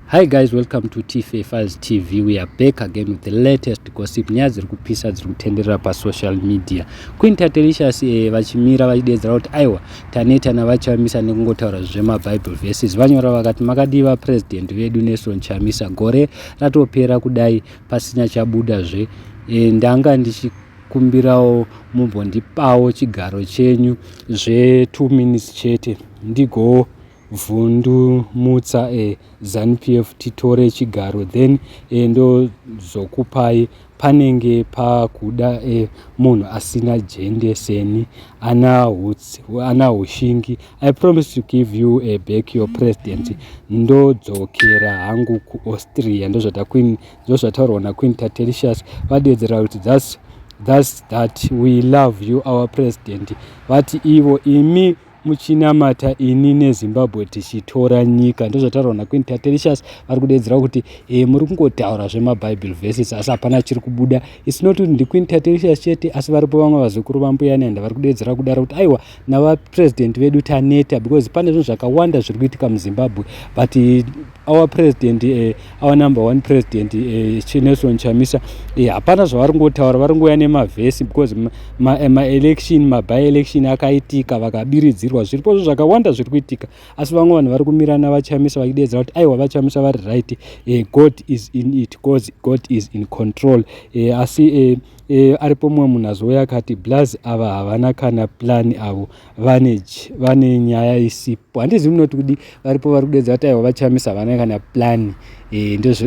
Hi guys, welcome to TFA Files TV. We are back again with the latest gossip. Nyaya dziri kupisa dziri kutenderera pasocial media. Queen Tatelicious vachimira vachidedzera kuti aiwa, taneta navaChamisa nekungotaura zvemaBible verses. Vanyora vakati, "Makadiva president vedu Nelson Chamisa? Gore ratopera kudai pasina chabuda zve. Ndanga ndichikumbirawo mumbondipawo chigaro chenyu zve2 minutes chete, ndigovhundumutsa ZANU-PF, titore chigaro, then ndozokupai. Panenge pakuda munhu asina jende seni, ana hushingi. I promise to give you back your presidency. Ndodzokera hangu kuAustria." Ndozvataurwa naQueen Tatelicious. Vadedzera kuti, That's that. We love you, our president." Vati ivo, "Imi muchinamata, ini neZimbabwe tichitora nyika." Ndozvataurwa naQueen Tatelicious. Vari kudedzera kuti muri kungotaura zvemaBible verses, asi hapana chiri kubuda. It's not kuti ndiQueen Tatelicious chete, asi varipo vamwe vazukuru vaMbuya Nehanda vari kudedzera kudaro kuti aiwa, navapresident vedu taneta, because pane zvinhu zvakawanda zviri kuitika muZimbabwe, but our president, our number one president, Nelson Chamisa, hapana zvavari kungotaura. Vari kungoya nemavhesi, because maelection, ma maby-election akaitika, vakabiridzirwa. Zviripo zvo zvakawanda zviri kuitika, asi vamwe vanhu vari kumira navaChamisa vachidedzera kuti aiwa, vaChamisa vari right. God is in it. God is in control. Asi aripo mumwe munhu azouya akati, "Blaz ava havana kana plan avo, vane nyaya isipo." Handizivi munoti kudi. Varipo vari kudedza kuti aiwa, vaChamisa havana kana plan,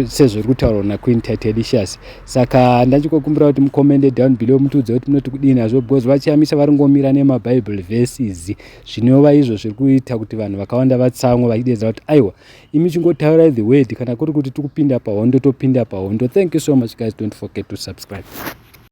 sezviri kutaurwa naQueen Tatelicious. Saka ndachikokumbira kuti mucommente down below, mutiudze kuti munoti kudini nazvo, because vaChamisa vari ngomira nemaBible verses, zvinova izvo zviri kuita kuti vanhu vakawanda vatsamwe, vachidedza kuti aiwa, imi chingotaurai the word. Kana kuri kuti tikupinda pahondo, topinda pahondo. Thank you so much, guys. Don't forget to subscribe.